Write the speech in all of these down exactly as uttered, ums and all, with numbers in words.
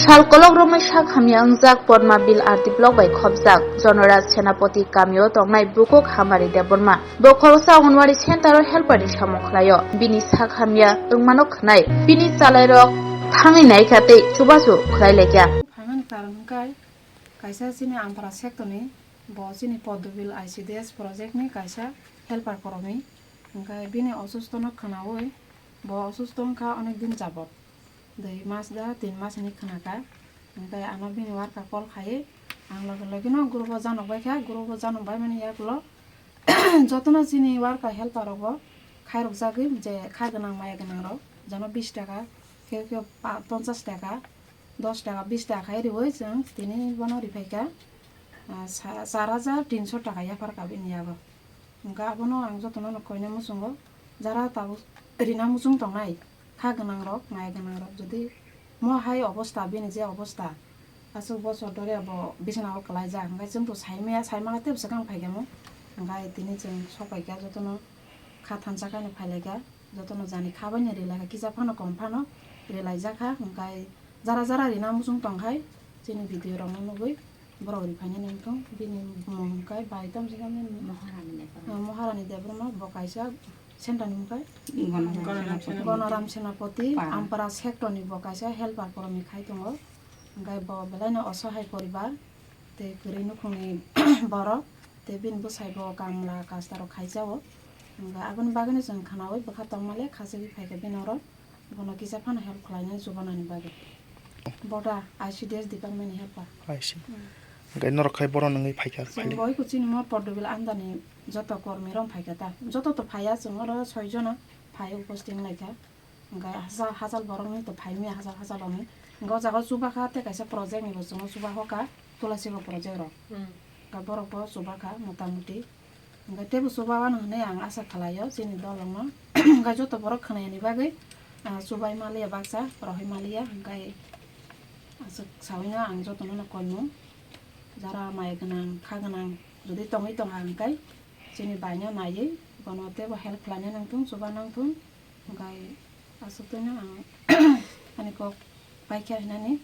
Sal kolok romwi sak hamya wngjak Padma Bill R D block bai khopjak Jonoraj Senapati kamio tongnai bukhuk Hamari Debbarma. Bo khoroksa Anganwadi center o helper ni samung khlaio. Bini sak hamya wngmano khwnai bini chalairok thangwi naikha tei chubachu khlai laikha. Phaimani karon hwnkhe kaisa chini Ampara sector ni bo chini Padma Bill I C D S project ni kaisa helper kormi. Hwnkhe bini osusto no khwnaui bo osusto wngkha onek din jabot. Dui mas da tin mas hinwi khwnakha. Hwnkhe ano bini worker call khai, ang loge loge no group o janok baikha, group o janok baimani yagulo jotono chini worker helper rokbo khairokjagwi je kha gwnang maya gwnang rok, jono bis taka, khe khe pa-, ponchas taka, dos taka, bis taka khai riui chwng tini bono riphaikha, ah, sa-, char hajar tinso taka yapharkha bini yago. Hwnkhe abono ang jotono no koina muchungo, jara tabuk rina muchung tongnai, kha gwnang rok, maya gwnang rok, jodi mo hai obosta, bini je obosta, aswk bosor dore bo bisina o kwlaijak, hwnkhe chwng to saimaya, saimaya tei bwswk ang phaikha mo, hwnkhe tini chwng sok paikha jotono kha thansa kani phailaikha, jotono jani kha bai no rilaikha, kisa phano kom phano rilaijakha, hwnkhe jara jara rina muchung tongkhai chini video rok no nugwi. Borok ri phainani wngkha bini mung hwnkhe bai tamo se khe Maharani Debbarma. Ah, Maharani Debbarma, bo kaisa center ni wngkha Gonoram Senapati. Gonoram Senapati, Para. Ampara sector ni bo kaisa helper kormi khai tongo. Hwnkhe bo belai no osahai poribar, tei kwrwi nukhungni borok, tei bini bwsai bo kamla kasta rok khaijao. Hwnkhe aboni bagwi no chwng khwnaui bwkha tongmale khachigwi phaikha bini oro. Bono kisa phano help khlainai chubanani bagwi. Boda I C D S department ni helper. I see. Hmm. Hwnkhe norok khai bono nungwi phaikha, Chwng phailik. Bo iko chini mo Pordobil andani joto kormi rok phaikha ta. Joto to phaiya, chwng oro soi jona phai uposting laikha. Hwnkhe hachal, hachal borokni to phaimya, hachal, hachal rokni. Hwnkhe o jaga o chubakha tei kaisa project ni bo chwng o chubahoka, Tulasibo project rok. Hmm. Hwnkhe borok bo chubakha mota muti. Hwnkhe teibo chuba wano hwnwi ang asa khlaio chini dolongno. Hwnkhe joto borok khwnayani bagwi, ah, chubai maliya baksa, rohoi maliya, hwnkhe aswk sawino ang jotono no koimung. Jara mai gwnang, kha gwnang jodi tongwi tongkha hwnkhe chini baino naiwi bono teibo help khlaina nangthung, chuba nangthung. Hwnkhe aswk twino ang ani kok paikha hinani.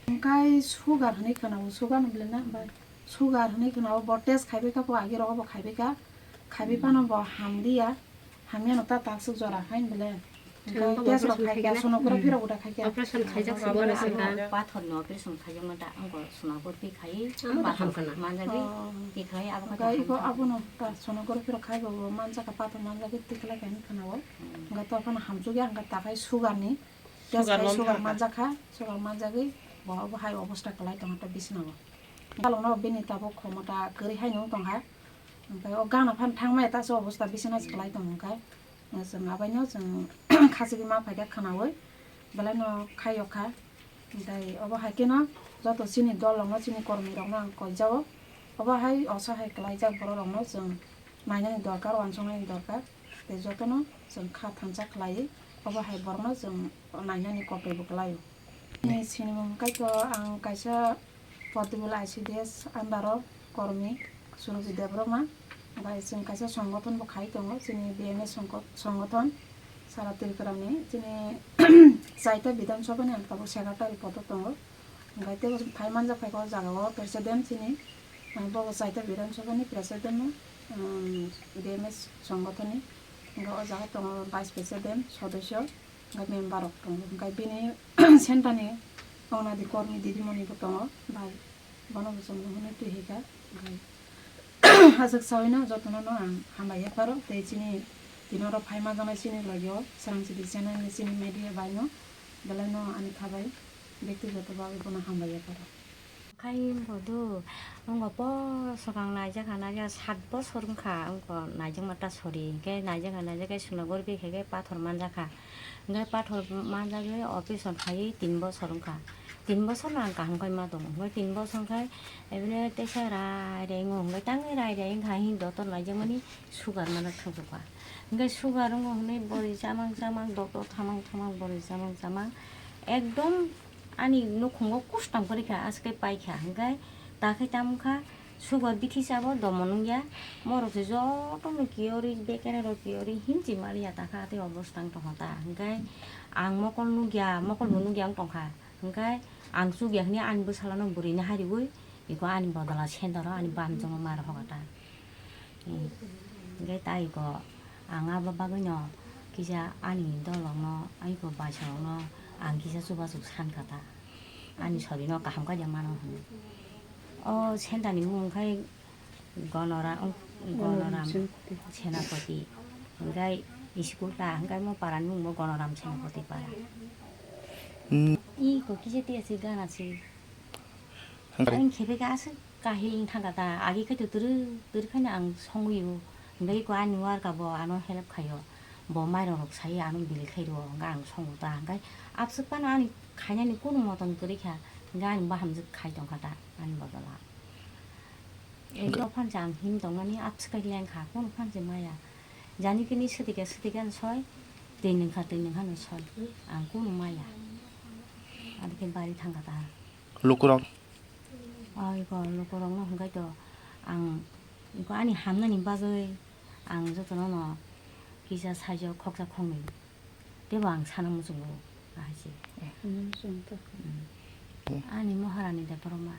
Hwnkhe sugar hwnwi khwnao, sugar no belai na bai. Sugar hwnwi khwnao, bo test khaibai kha, bo agi rogo bo khaibai kha. Khaibai phano bo hamliya, hamya no ta takswk jora hain bele. Hwnkhe test rok khai kha, sonography rok uda khai kha. Operation khaijak sugar no. Pathor ni operation khaijak ma ta, angko sonography khai. Amo da pathor hamkha na. Manjagwi tikhlai abo kha. Hwnkhe iko abono ta sonography rok khai bo manjak kha, pathor manjagwi tikhlai kha hinwi khwnao. Hwnkhe to phano hamsukya, hwnkhe takhai sugar ni. Test khai sugar manjak kha, sugar manjagwi bo obo hai obosta kwlai tongkha ta bisina o. Dalogno bini tabuk khomota kwrwi hai nung tongkha. Hwnkhe o gana phan thangmaya ta se obosta bisina se kwlai tong hwnkhe. Chwng abaino chwng khachigwi ma phaikha khwnaui belai no khaiyok kha. Tei obo hai kheno joto chini dol rokno, chini kormi rokno ang koijao. Obo hai osa hai kwlaijak borok rokno chwng nainani dorkar, uansuknani dorkar. Tei jotono chwng kha thansa khlaiwi, obo hai borokno chwng nainani koktoi bo kwlaio. Ni sinimung kaitor ang kaisa Portugal I C D S under o kormi Surobi Debbarma, bai chwng kaisa songgothon bo khai tongo, chini B M S songgo-, songgothon sara Tripura ni, chini chaita Bidhan Sabha ni ang tabuk secretary poto tongo. Hwnkhe teibo phai manjak phaikha o jaga o president chini, ah, bobo chaita Bidhan Sabha ni president no, um, B M S songgothon ni. Hwnkhe o jaga tongo vice president, sodosyo, hwnkhe member rok tongo. Hwnkhe bini center ni ongnadi kormi didimoni bo tongo, bai bono bo chwng hwnwi twi hika. Hwnkhe aswk sawino jotono no ang hambai yapharo tei chini tini oro phai manjaknai chini logi o Swrang City channel ni chini media bai no belai no ani kha bai. Bektigoto bhabe bono hambai yapharo. Khai wngkha do, wngkha boswk ang naijakha, naijakha sat bosor wngkha, wngkha naijakma ta sori, hwnkhe naijakha, naijakhe Sonography khaikhe pathor manjakha, hwnkhe pathor manjagwi operation khaiwi tin bosor wngkha, tin bosorno ang kaham khai ma tongo, hwnkhe tin bosor khai eboni teisa rai rai wngo, hwnkhe tangwi rai rai wngkha, hini dotor naijakmani sugar mana thangkukha, hwnkhe sugar wngo hwnwi bwrwi chamang chamang, doctor thamang thamang, bwrwi chamang chamang, ekdom. Ani nukhungo kustang kwrwi kha, aswk khe pai kha, hwnkhe ta khe tamo kha, sugar bithi sabo domo nung ya, morok se joto no kiyorwi, bekene rok kiyorwi hinchi maliya ta kha, tei obo swtang tong kha ta, hwnkhe ang mokol nukya, mokol bo nukya wng tong kha, Hwnkhe ang chukya hwnwi ani bwsalano bwrwini hariwi iko ani bodola sendaro ani bamjwkno mar hokata. Hwnkhe tai iko ang abo bagwino kisa ani dolokno, iko baisarokno ang kisa chubachu sankha ta, ani sorino kaham kaiya mano hwnwi. O sendani mung khe Gonoram, Gonoram Senapati. Senapati. Hwnkhe school ta, hwnkhe mo parani mung bo Gonoram Senapati para. Hmm. Iko kisa tiya si gana si. Hwnkhe. Ang khepe ka aswk kahil wng thangkha ta, agi khe to twrwk twrwk khaino ang songwi o. Hwnkhe iko ani work abo ano help khaio. Bo mairok rok sai ano bili khai rwo, hwnkhe ang songo ta. Hwnkhe abswk phano ani khainani kunu motom kwrwi kha, hwnkhe ani bahamjwk khai tongkha ta ani bodola. Ekdom phansa ang him tongmani abswk kai lengkha, kunu phansa maya. Jani kini swtike swtike no soi, twi nungkha twi nungkha no soi, ang kunu maya. Adike bari thangkha ta. Lukurok? Oi ko lukurok no hwnkhe to ang ko ani hamnani bagwi ang jotono no kisa saijo khoksa khoknwi. Teibo ang sana muchungo, ahai se. Ano muchung to. Mm. Ani Maharani Debbarma.